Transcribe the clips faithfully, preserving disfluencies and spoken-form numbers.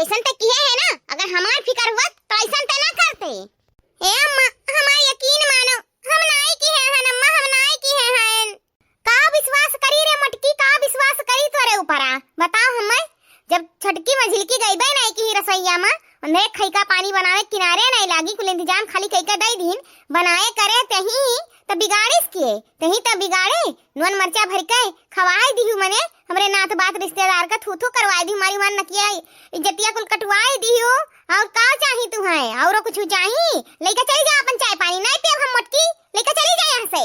अइसन ते किहे है ना, अगर हमार फिकर हुआ तो अइसन ते ना करते। ए अम्मा, हमार यकीन मानो, हम नाई किहे हन अम्मा, हम नाई किहे हन। का विश्वास करी रे मोटकी, का विश्वास करी तोरे ऊपरा? बताओ हमें, जब छोटकी मझिलकी गइबे नाई की रसोइया में, उन्हें खइका पानी बनावे किनारे नाई लागी, कुल इंतजाम खाली कइके दई दीन, बनाए करे तही त बिगाड़िस के, तही त बिगाड़े, नून मरचा भर के खवाए दिहु मने, हमरे नात बात रिश्तेदार का थू थू करवाए दिहु, मारी मान नकिया इज्जतिया कुल कटवाए दिहु। और का चाही तुहैं? औरो कुछ चाही? लइका चली जा अपन चाय पानी, नाई पियब हम मोटकी, लइका चली जा यहाँ से।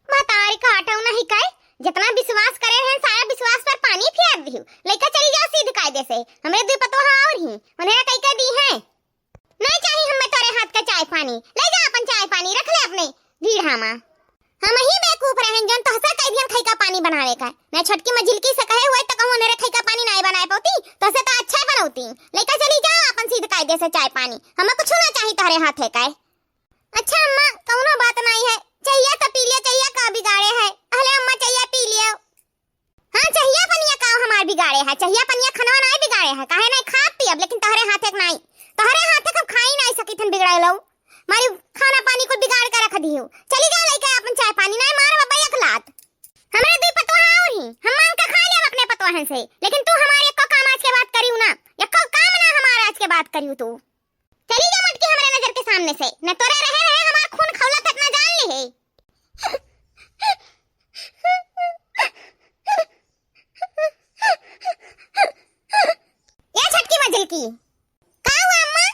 महतारी का आटो नहीं कहे, जितना विश्वास करे हैं सारा विश्वास पर पानी फेर दिहु। लइका चली जा सीध कायदे से, हमरे दुई पतोह और ही, उन्हें कइके दी है। नहीं चाही हमें तोरे हाथ का चाय पानी, ले जा अपन चाय पानी, रख ले अपने ढीढ़ा मा। हम ही बेवकूफ रहन जौन तोहसे कह दिहन खइका पानी बनावे का। मैं छोटकी मझिलकी से कहे हुए तो कहूँ मेरे खइका पानी नाई बनाए पौती, तोहसे तो अच्छा बनौती। लइका चली जा अपन सीध कायदे से चाय पानी, हमें कुछ ना चाही तोहरे हाथे का। अच्छा अम्मा, कौनो बात नाई है, चहिया तो पी लियो, चहिया का बिगाड़े है। अहले अम्मा चहिया पी लियो। हाँ, चहिया पनिया का हमार बिगाड़े है, चहिया पनिया खनवा नाई बिगाड़े है, काहे नाई खाब पियब, लेकिन तोहरे हाथे के नाई, तोहरे हाथे के हम खाई नाई सकित हन बिगड़े लो। मारी खाना पानी कुल बिगाड़ के रख दिहु। चली जा लइके अपन चाय पानी, नाई मारब अब्बा एक लात। हमरे दुई पतोह और ही, हम मांग के खा लेब अपने पतोहन से, लेकिन तू हमारे एको काम आज के बाद करियो ना, एको काम ना हमार आज के बाद करियो तू। चली जा मोटकी हमरे नजर के सामने से, न तोरे रहे रहे हमार खून खौलत है, इतना जान ले है। ए छोटकी मझिलकी, का हुआ अम्मा?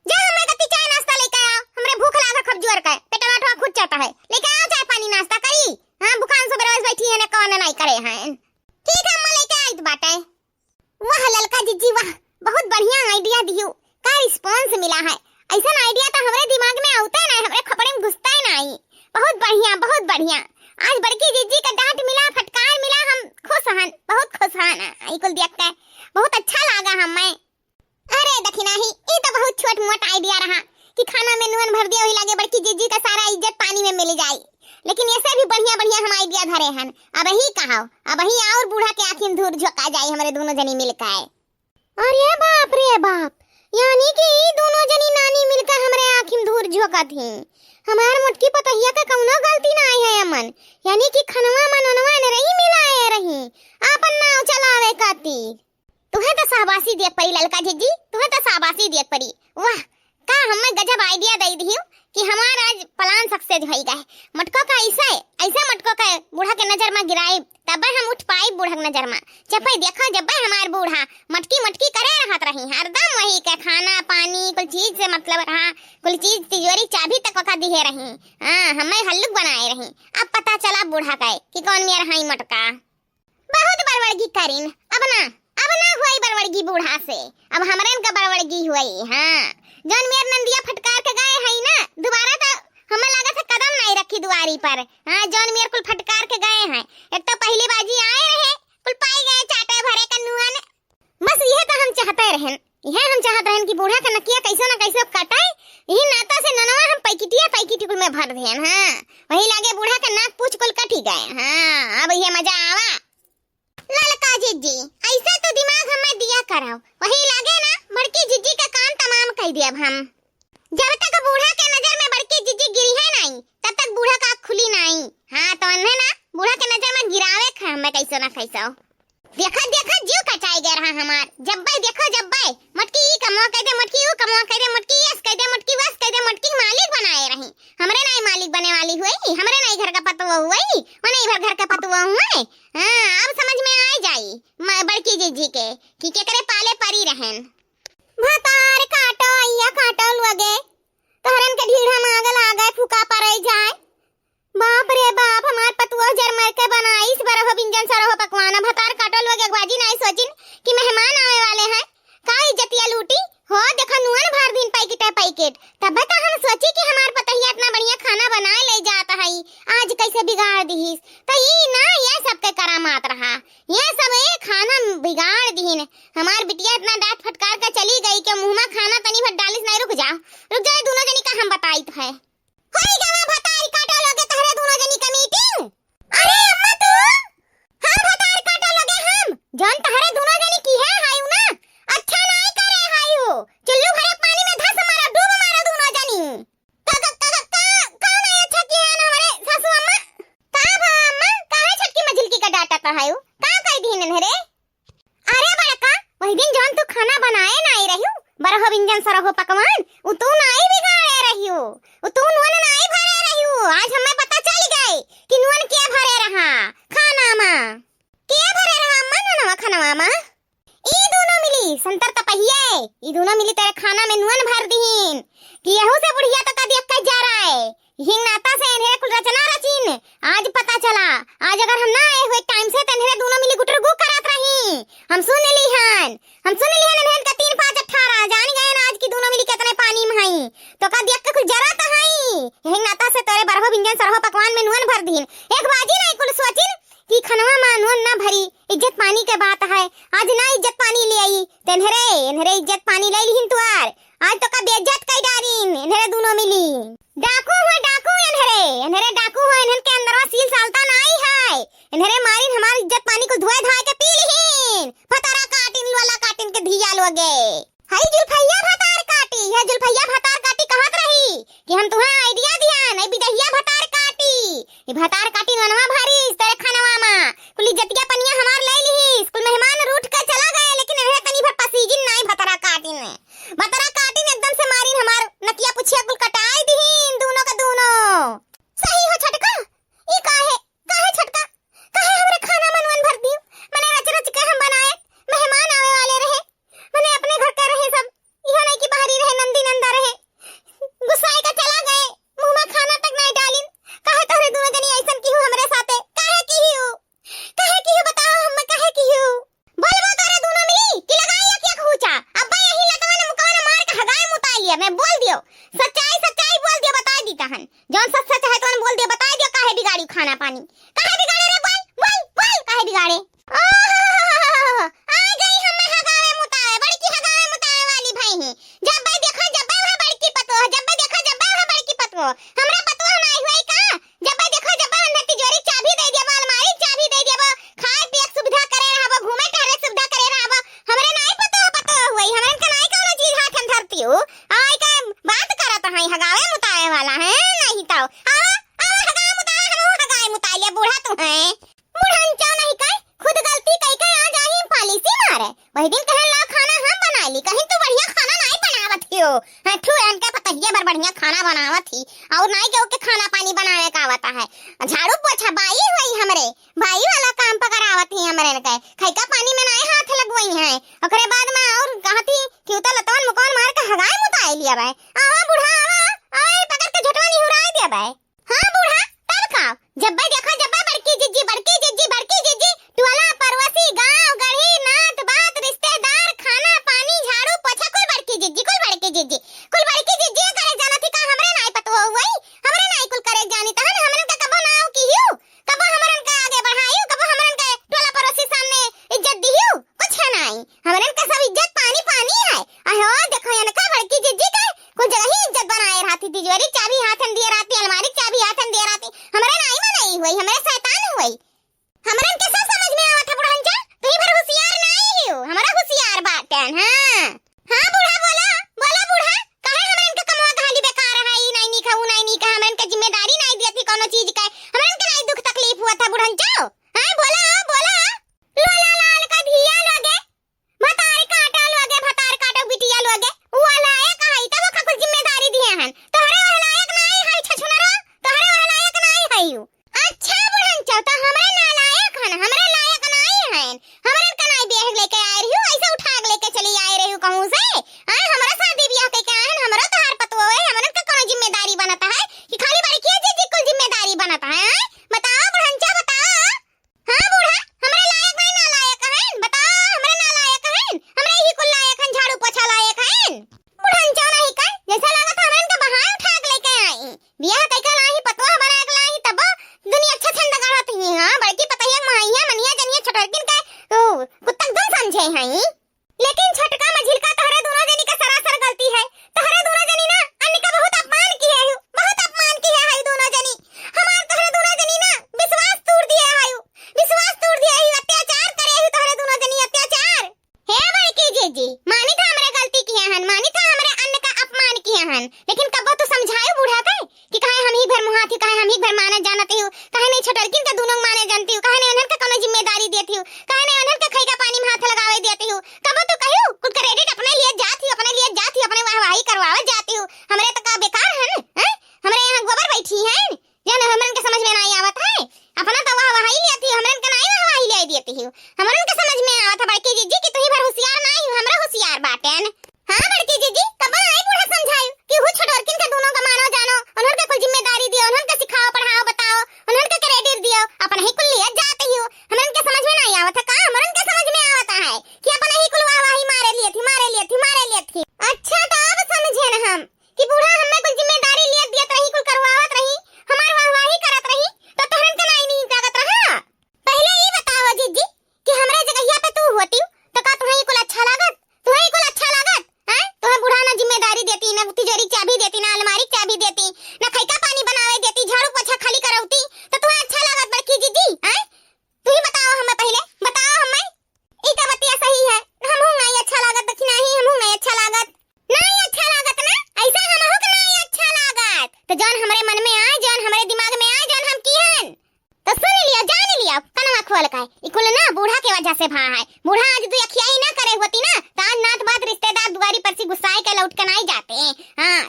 जा हमरे कती चाय नाश्ता लेके आओ, हमरे भूख लाग खूब जोर के, पेटवा टवा खुद चाहता है, लेके आओ चाय पानी नाश्ता करी। हाँ, भूखान से बेरोज बैठी है, ने कौन नाई करे हैं। ठीक है अम्मा, लेके आई बाटे। वाह ललका जिज्जी वाह, बहुत बढ़िया idea दिहू। का response मिला है, ऐसन idea तो हमरे दिमाग में आवते नहीं, हमरे खोपड़ी में घुसते नहीं। बहुत बढ़िया, बहुत बढ़िया। आज बड़की जिज्जी का डांट मिला, फटकार मिला, हम खुश हन, बहुत खुश हन। ई कुल देख के बहुत अच्छा लागा हमें। अरे दखिनाही, ई तो बहुत छोट मोट idea रहा कि खाना में नून भर दिया, वही लागे बड़की जिज्जी का सारा इज्जत पानी में मिल जाई। लेकिन ऐसे भी बढ़िया बढ़िया हम idea धरे हन। अबही कहाओ, अबही और बूढ़ा के आँखी में धूर झोंका जाई हमरे दोनों जनी मिल के। अरे बाप रे बाप, यानी कि ई दोनों जनी नानी मिलकर हमरे आँखी में धूर झोंकत ही। हमार मोटकी पतोहिया का कौनो गलती ना आई है अमन, यानी कि खनवा मननवा ने रही मिलाए रही, आपन नाव चलावे खातिर। तुहे तो शाबाशी दिए पड़ी ललका जिज्जी, तुहे तो शाबाशी दिए पड़ी। वाह, का हमें गजब idea दे दियो कि हमार आज plan success होई गए। मटको का ऐसे, ऐसे मटको के बूढ़ा के नजर में गिराई, तबे हम उठ पाई बूढ़ा के नजर में। जब्बे देखो, जब्बे हमार बूढ़ा मटकी मटकी करे रहत रही, हरदम वही के खाना पानी कुल चीज से मतलब रहा, कुल चीज तिजोरी चाबी तक ओका दिहे रही। हाँ, हमें हल्लुक बनाए रही। अब पता चला बूढ़ा के कि कौन मेर हाई मटका। बहुत बड़वड़गी करीन, अब ना, अब ना हुई बड़वड़गी बूढ़ा से, अब हमरेन का बड़वड़गी हुई। हाँ, जौन मेर नंदिया फटकार के गए हई ना, दोबारा तो हमें लागत है कदम नहीं रखी दुआरी पर। हाँ, जौन मेर कुल फटकार के गए हैं, एक तो पहली बाजी आए रहे, कुल पाई गए चाटे भरे का नुआ ने। बस यह तो हम चाहते रहन, यह हम चाहत रहन कि बूढ़ा का नकिया कैसो ना कैसो कटाए, यही नाता से ननवा हम पैकेटिया पैकेट कुल में भर देन। हाँ, वही लागे बूढ़ा का नाक पूछ कुल कटी गए। हाँ, अब ये मजा आवा। ललका जिज्जी, ऐसा तो दिमाग हमें दिया करो, वही लागे ना बड़की जिज्जी का काम तमाम कह दिया हम। जब तक बूढ़ा के नजर में बड़की जिज्जी गिरी है नहीं, तब तक बूढ़ा का आँख खुली नहीं। हाँ, तो अन्हे ना बूढ़ा के नजर में गिरावे खे हमें कैसो ना कैसो। देखा, देखा, जीव कचाई गया रहा हमार। जब्बे देखो, जब्बे, मोटकी ई कमवा कह दे, मोटकी ऊ कमवा कह दे, मोटकी यस कह दे, मोटकी वस कह दे, मोटकी मालिक बनाए रही। हमरे नाई मालिक बने वाली हुई, हमरे नाई घर का पतवा हुई, वो नाई भर घर का पतवा हुए। हाँ, अब समझ में आ जाई म-, बड़की जिज्जी के कि केकरे पाले परी रहन। भतार काटो, अइया काटो लगे, तोहरन के ढीढ़ा में आग लागे, फूका परे जाए। बाप रे बाप, हमार पतुआ जर मर के बनाइस बरहो बिंजन सरहो पकवान। भतार काटो लोग एक बाजी नाई सोचिन कि मेहमान आवे वाले हैं। का इज्जतिया लूटी हो, देखो नुअन भर दिन पैकेट है पैकेट। तब तो हम सोची कि हमार पतहिया इतना बढ़िया खाना बनाए ले जात है, आज कैसे बिगाड़ दिहिस। तो ई ना, ये सबके करामात रहा, ये सब ए खाना बिगाड़ दिहिन। हमार बिटिया इतना डांट फटकार के चली गई कि मुँह में खाना तनी भर डालिस नहीं। रुक जा, रुक जा, ये दोनों जनी का हम बताइत है। होई गवा भतारी काटो लोगे तहरे दोनों जनी का मीटिंग। अरे अम्मा तू, हम भतारी काटो लोगे हम, जौन तहरे दोनों जनी की है हाय ना, अच्छा नाई करे नाए नाए रहियो, बरहो बिंजन सरहो पकवान, उ तू नाई बिगाड़े रहियो, उ तू नून नाई भरे रहियो। आज हमें पता चल गए कि नून के भरे रहा खाना मा। के भरे रहा अम्मा नूनवा खनवा मा? ई दोनों मिली, संतर तपहिए, ई दोनों मिली तेरे खाना में नून भर दीन। कि यहू से बुढ़िया तो कदी अक्का जा रहा है। हिंग नाता से इन्हें कुल रचना रचिन। आज पता चला, आज अगर हम ना आए हुए टाइम से तो इन्हें दोनों मिली गुटरगु करत रही। हम सुन ली हन, हम सुन ली हन इन्हें का तीन पाँच अठारह, जान गए ना आज की दोनों मिली कितने पानी में हई। तो कदी अक्का कुल जरा तो हई। हिंग नाता से तेरे बरहो बिंजन सरहो पकवान में नून भर दीन। एक बाजी नहीं कुल सोचिन कि खनवा मा नून ना भरी, इज्जत पानी के बात है। आज ना इज्जत पानी ले आई, तेन्हरे, एन्हरे इज्जत पानी ले लिहिन तुआर। आज तो का बेइज्जत कई डारिन, एन्हरे दोनों मिली। डाकू हो, डाकू एन्हरे, एन्हरे डाकू हो, एन्हन के अंदरवा सील सालता नाई है। एन्हरे मारिन हमार इज्जत पानी को धोए धाए के पी लिहिन। भतारा काटिन, लोला काटिन के धिया लोगे। हई जुल्फैया भतार काटी, यह जुल्फैया भतार काटी कहत रही कि हम तुहा idea दिया, नहीं बिदहिया भतार काटी। ई भतार काटी ननवा भरी, इस तरह खनवा मा। कुल इज्जतिया पनिया हमार ले लिहिस, कुल मेहमान रूठ के चला गए, लेकिन एहे तनी भर पसीजिन नाई भतारा काटिन। भतारा काटिन एकदम से मारिन हमार नकिया पुछिया कुल कटाई दिहिन, दोनों का दोनों। सही हो छोटका, ई काहे, काहे छोटका, काहे हमरे खाना मा नून भर दियो? मने रच रच के हम बनाए, मेहमान आवे वाले रहे, मने अपने घर के रहे सब, इहो नहीं कि बाहरी रहे, नंदी नंदा रहे, गुस्साए का चला गए, मुँह मा खाना तक नहीं डालिन। काहे तोहरे दोनों जनी ऐसन किहू हमरे साथे? काहे किहू? काहे किहू बताओ हम काहे किहू? बोलबो तोहरे दोनों मिली कि लगाई एक एक हुचा। अब्बा यही लतवा ने मुकवा ने मार के हगाए मुताई लिया। मैं बोल दियो, सच्चाई सच्चाई बोल दियो, बताई दी तहन। जौन सच सच है तौन बोल दियो, बताई दियो काहे बिगाड़ी खाना पानी। काहे बिगाड़े रे? बोल, बोल, बोल, काहे बिगाड़े? ओहो, आ गई हमें हगावे मुतावे, बड़की हगावे मुतावे वाली भई ही। जब्बे देखा जब्बे वह बड़की पतोह, जब्बे देखा जब्बे वह बड़की पतोह। हमरा पतोह नाई हुई का? जब्बे देखा जब्बे उन्हें तिजोरी चाबी दे दिया, अलमारी चाबी दे दिया, खाए पिए के सुविधा करे रहबो, घूमे टहरे के सुविधा करे रहबो। हमरे नाई पतोह पतोह हुई, हमरे के नाई कौनो चीज हाथ में धरती हो। आई के बात करत है हगावे मुतावे वाला है, नहीं तो। आवा, आवा हगावे मुतावे, हम हगावे मुताई लिया, बूढ़ा तू है। बुढ़ंचो नहीं कहे, खुद गलती कई के आ जाही पालिसी मारे। वही दिन कहे ला खाना हम बनाई ली, कहीं तू बढ़िया खाना नाई बनावत हियो। हाँ, ठू इनके पतहिया भर बढ़िया खाना बनावत ही, और नाई के ओके खाना पानी बनावे का आवता है। झाड़ू पोछा बाई हुई हमरे, बाई वाला काम पकड़ावत ही हमरे इनके। खैका पानी में नाई हाथ लगवई है। ओकरे बाद में और कहत ही कि उतर लतवन मुकवन मार के हगाए मुताई लिया बे। आवा बूढ़ा, आवा, आवा, पकड़ के झोटवा निहुराई दिया बे। हाँ बूढ़ा, तब का? जब्बे देखा जब्बे बड़की जिज्जी, बड़की जिज्जी, बड़की जिज्जी, टोला पड़ोसी, गांव गढ़ी, नात बात, रिश्तेदार, खाना पानी, झाड़ू पोछा, कुल बड़की जिज्जी, कुल बड़की जिज्जी, कुल बड़की जिज्जी करे जाना थी का? हमरे नाई पतोह हुई, हमरे नाई कुल करे जानी तहन हमरन का कबो नाव किहियो, कबो हमरन का आगे बढ़ाइयो, कबो हमरन के टोला पड़ोसी सामने इज्जत दिहियो, कुछ है नाई। हमरन का सब इज्जत पानी पानी है। अहो देखो इनका बड़की जिज्जी के कुछ जगह ही इज्जत बनाए रहती, तिजोरी चाबी हाथ में दिए रहती, अलमारी चाबी हाथ में दिए रहती। हमरे नाई में नहीं हुई, हमरे शैतान हुई। हमरन के सब समझ में आवत है बुढ़ंचा, तू ही भर होशियार नहीं हो, हमरा होशियार बाटन। हाँ, हाँ बूढ़ा बोला, बोला बूढ़ा, काहे हमरन के कमवा कहाली बेकार है, ई नहीं नीक है, ऊ नहीं नीक है, हमरन के जिम्मेदारी नहीं दियत ही कौनो चीज के, हमरन के नहीं दुख तकलीफ हुआ था बुढ़ंचा। हाँ बोला, बोला, लोला लाल का धिया लोगे, भतार काटा लोगे, भतार काटो बिटिया लोगे। उ लायक है, तब ओका कुल जिम्मेदारी दिए हन। तोहरे वह लायक नाई है, छछुनरो, तोहरे वह लायक नाई है यू। अच्छा बुढ़ंचो, तो हमरे ना लायक हन, हमरे लायक नाई हन। हमरे का नाई बेह लेके आए रही, ऐसे उठा के लेके चली आए रही कहूँ से। आए, हमरा शादी ब्याह के क्या है, हमरो तोहार पतोह है, हमरे का कोनो जिम्मेदारी बनता है कि खाली बड़की जिज्जी कुल जिम्मेदारी बनता है? आए, बताओ बुढ़ंचो, बताओ। हाँ बूढ़ा, हमरे लायक नहीं ना लायक हन, बताओ, हमरे ना लायक हन, हमरे ही कुल लायक हन, झाड़ू पोछा लायक हन। बुढ़न चौना ही का, जैसा लागत हमरन के बहाए उठा के लेके आई। बियाह कई के लाही, पतोह बना के लाही, तब दुनिया अच्छा छंद गढ़त ही। हाँ, बड़की पतहिया के महैया मनिया जनिया छोटरकिन के, ओ, कुत्ता दुन समझे हैं। लेकिन छोटका मझिलका तोहरे दोनों जनी का सरासर गलती है। तोहरे दोनों जनी ना अन्य का बहुत अपमान किहे है, बहुत अपमान किहे है दोनों जनी। हमार तोहरे दोनों जनी ना विश्वास तोड़ दिए है, विश्वास तोड़ दिए है, अत्याचार करे है तोहरे दोनों जनी, अत्याचार। हे बड़की जीजी, मानी था हमरे गलती किहे हन, मानी था हमरे अन्य का अपमान किहे हन, लेकिन कबो तो समझायो बूढ़ा के कि काहे हम ही भर मुहात ही, काहे हम ही भर माने जानत ही, काहे नहीं छोटरकिन के दोनों माने जानती हूँ, काहे नहीं उन्हन का कोनो जिम्मेदारी देती हूँ, काहे नहीं उन्हन का खैका पानी में हाथ लगावे देती हूँ। कबो तो कहियो, कुल credit अपने अच्छा, तो अब समझेन हम कि बूढ़ा हम्मे कुल जिम्मेदारी लियत दियत रही, कुल करवावत रही, हमार वाहवाही करत रही, तो तोहरन के नाई नीक लागत रहा? पहिले ई बताओ जिज्जी कि हमरे जगहिया पे तू होती तो का तुहें ई कुल अच्छा लागत? तुहें ई कुल अच्छा लागत? हैं? तुहें बूढ़ा ना जिम्मेदारी देती, ना तिजोरी के चाबी देती, ना अलमारी के चाबी देती, ना खइका पानी बनावे देती, झाड़ू पोछा खाली करौती, तो तुहें अच्छा लागत बड़की जिज्जी? हैं? तू ही बताओ हमें पहिले, बताओ हमें। ई तो बतिया सही है, हमहू नाई अच्छा लागत, देखी नाही, हमहू नाई अच्छा लागत। नाई अच्छा लागत ना, ऐसा हमहू के नाई अच्छा लागत। तो जौन हमरे मन में आए, जौन हमरे दिमाग में आए, जौन हम किहन, तो सुन लियो, जान लियो, कनवा खोल के। ई कुल ना बूढ़ा के वजह से भा है। बूढ़ा आज दुई अखियाई ना करे होती ना, तो आज नात बात रिश्तेदार दुआरी पर से गुस्साए के लौट के नाई जाते। हाँ,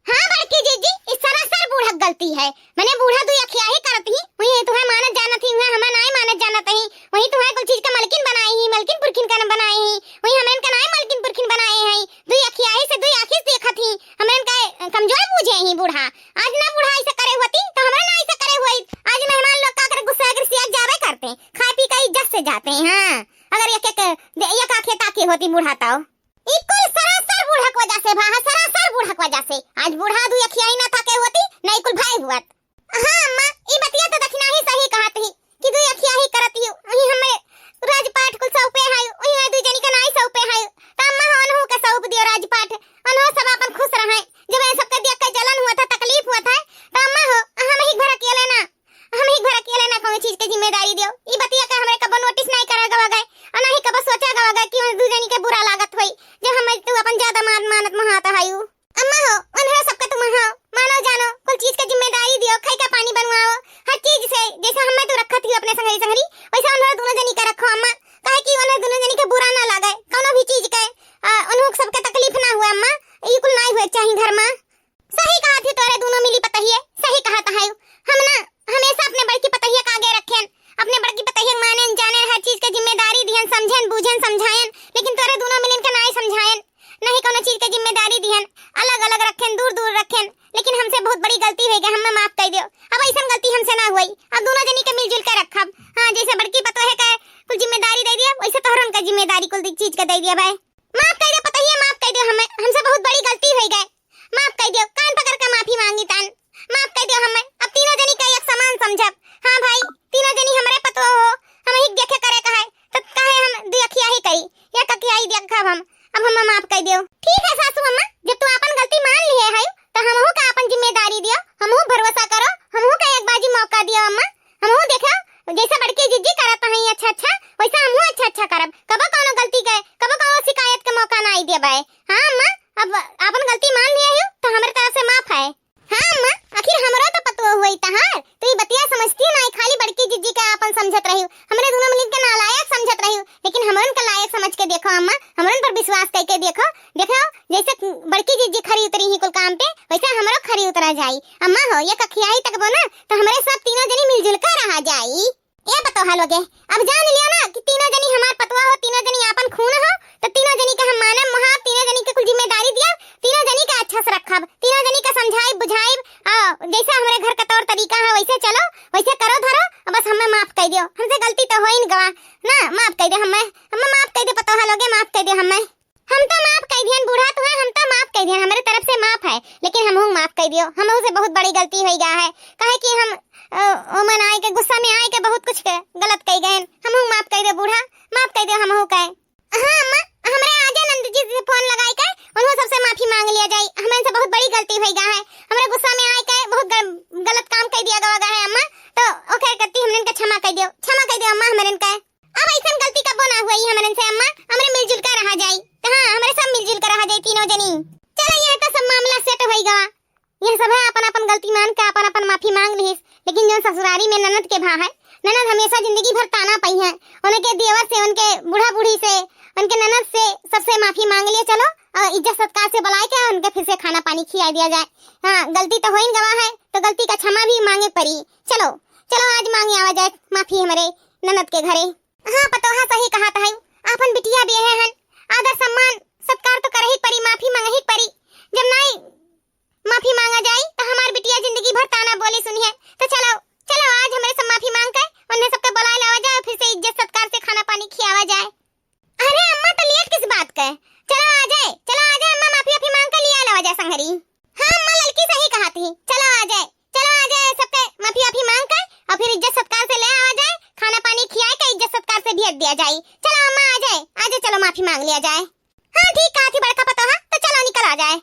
हाँ बड़की जिज्जी, ई सरासर बूढ़ा के गलती है। मने बूढ़ा दुई अखियाही करत ही, वही तुहें मानत जानत ही, उहें हमें नाई मानत जानत ही, वही तुहें कुल चीज के मलकिन बनाई ही, मलकिन पुरखिन का न बनाई ही, वही हमें इनका नाई मलकिन पुरखिन बनाए हैं, दुई अखियाही से दुई आँखी से देखत ही, हमें इनका, अ, कमजोर बूझे ही बूढ़ा। आज ना बूढ़ा ऐसा करे होती, तो हमरा ना ऐसा करे होई। आज मेहमान लोग का करे गुस्सा के सियाक जावे करते, खाए पी के इज्जत से जाते हैं। हाँ, अगर एक एक, दे-, एक आँखें ताकी होती बूढ़ा तो। ई कुल सरासर बूढ़ा के वजह से भा, हाँ, सरासर बूढ़ा के वजह से। आज बूढ़ा दुई अखियाई ना ताके होती, ना ई कुल भय हुअत। हाँ अम्मा, ई बतिया तो दखिनाही सही कहत ही कि दुई अखियाही करत ही, वही हमें राजपाट कुल सौंपे है, वही है दुई जनी के नाई सौंपे है। त अम्मा हो, ओनहु के सौंप दियो राजपाट, ओनहु सब अपन खुश रहे। जब ये सबके देख के जलन हुआ था, तकलीफ हुआ था, त अम्मा हो, हम ही घर अकेले ना, हम ही घर अकेले ना कौनो चीज के जिम्मेदारी दियो। ई बतिया के हमरे कबो नोटिस नहीं करा गवा गए, और ना ही कबो सोचा गवा गए कि उन दुई जनी के बुरा लागत होई, जब हम तू अपन ज्यादा मान, मानत महात हयू। अम्मा हो, उन्हरो सबके तुम हो, मानो जानो, कुल चीज के जिम्मेदारी दियो, खाई का पानी बनवाओ, हर चीज से, जैसे हमें तू रखत ही अपने संगरी संगरी, वैसे उन्हरो दोनों जनी के रखो अम्मा, काहे कि उन्हरो दोनों जनी के बुरा ना लागे, कौनो भी चीज के, आ, उन्हों सबके तकलीफ ना हुए अम्मा, ई कुल नाई हुए चाही घर में। सही कहा थी तोरे दोनों मिली पतहिए, सही कहा था है। हम ना हमेशा अपने बड़की पतहिया का आगे रखेन, अपने बड़की पतहिया के मानेन, जानेन, हर चीज के जिम्मेदारी दिहन, समझेन, बूझेन, समझाएन, लेकिन तोरे दोनों मिलिन के नाई समझाएन, नहीं कौनो चीज के जिम्मेदारी दिहन, अलग अलग रखेन, दूर दूर रखेन। लेकिन हमसे बहुत बड़ी गलती हो गई, हमें माफ कर दियो, अब ऐसा गलती हमसे ना हुई, अब दोनों जनी के मिलजुल के रखब। हाँ, जैसे बड़की पतोहे के कुल जिम्मेदारी दे दिया, वैसे तोहरन का जिम्मेदारी कुल चीज के दे दिया भाई। माफ कर दे पतोहिया, माफ कर दे, हमें, हमसे बहुत बड़ी गलती हो गई, माफ कर दियो, कान पकड़ के माफी मांगी तान, माफ कर दियो हमें। अब तीनों जनी का एक समान समझब। हाँ भाई, तीनों जनी हमरे पतोह हो, हम ही देखे करे का है, तो काहे हम दुई अखियाही करी, एक अखियाही देखब हम। अब हमें माफ कर दियो। ठीक है सासू अम्मा, जब तू अपन गलती मान लिए है, तो हमहू का अपन जिम्मेदारी दियो, हमहू भरोसा करो, हमहू का एक बाजी मौका दियो अम्मा, हमहू देखो, जैसे बड़की जिज्जी करत हैं अच्छा अच्छा, वैसे हमहू अच्छा अच्छा करब। कबो कौनो गलती के, कबो कौनो शिकायत के मौका ना आई देबे। हाँ अम्मा, अब अपन गलती मान लिया हो, तो हमरे तरफ से माफ है। हाँ अम्मा, आखिर हमरो तो पतोह हुई तहार, तो ई बतिया समझती ना, खाली बड़की जिज्जी के आपन समझत रही। हमरे दोनों मिलिन के नालायक समझत रही, लेकिन हमरन के लायक समझ के देखो अम्मा, हमरन पर विश्वास करके देखो, देखो जैसे बड़की जिज्जी खरी उतरी ही कुल काम पे, वैसे हमरो खरी उतरा जाई। अम्मा हो, ये कखियाई तकबो ना, तो हमरे सब तीनों जनी मिलजुल के रहा जाई। ए पतोहा लोगे, अब जान लियो ना कि तीनों जनी हमार पतोहा हो, तीनों जनी आपन खून हो, तो तीनों जनी के हम मानब मोहाब, तीनों जनी के कुल जिम्मेदारी दिया, तीनों जनी के अच्छा से रखब, तीनों जनी के समझाइब, बुझाइब, आ, जैसे हमरे घर का तौर तरीका है वैसे चलो, वैसे करो धरो, बस हमें माफ कर दियो, हमसे गलती तो होई न गवा, ना माफ कर दे हमें, हमें माफ कर दे पतोहा लोगे, माफ कर दे हमें। हम तो माफ कर दियन बूढ़ा, तू है, हम तो माफ कर दियन, हमरे तरफ से माफ है, लेकिन हमहू माफ कर दियो, हमहू से बहुत बड़ी गलती हो गया है, काहे कि हम, अ, ओमन आए के गुस्सा में आए के बहुत कुछ के गलत कह गए, हमहू माफ कर दे बूढ़ा, माफ कर दे हमहू के। हाँ अम्मा, हमरे आजे नंद जी से फोन लगाई के उन्हों सबसे माफी मांग लिया जाई, हमन से बहुत बड़ी गलती हो गया है, हमरे गुस्सा में आए के बहुत गल-, गलत काम कर दिया गवा गया है अम्मा, तो ओके करती हमन के क्षमा कर दियो, क्षमा कर दियो अम्मा हमरन के। अब ऐसन गलती कबो ना हुई हमरन से अम्मा, हमरे मिलजुल के रहा जाई। तो हाँ, हमरे सब मिलजुल के रहा जाई तीनों जनी। चलो, ये तो सब मामला सेट होई गवा। ये सब है अपन अपन गलती मान के अपन अपन माफी मांग लिहिस, लेकिन जो ससुरारी में ननद के भा है, ननद हमेशा जिंदगी भर ताना पाई है। उनके देवर से, उनके बूढ़ा बूढ़ी से, उनके ननद से, सबसे माफी मांग लिए चलो और इज्जत सत्कार से बुलाए के उनके फिर से खाना पानी खिया दिया जाए। हाँ, गलती तो होइन गवा है, तो गलती का क्षमा भी मांगे पड़ी। चलो, चलो आज मांगे आवा जाए माफी हमरे ननद के घरे। हाँ पतोहा सही कहा तहाई, आपन बिटिया बियाहे हन, आदर सम्मान सत्कार तो करही परी, माफी मांगही परी। जब नाई माफी मांगा जाई तो हमार बिटिया जिंदगी भर ताना बोली सुनिए। तो चलो, चलो आज हमरे सब माफी मांग के उन्हें सबके बुलाए लावा जाए, फिर से इज्जत सत्कार से खाना पानी खियावा जाए। अरे अम्मा तो लेट किस बात के, चलो आ जाए, चलो आ कर दिया जाए। चलो अम्मा, आ जाए, आ जाए, चलो माफी मांग लिया जाए। हाँ, ठीक कहा थी बड़का पतोहा, तो चलो निकला जाए।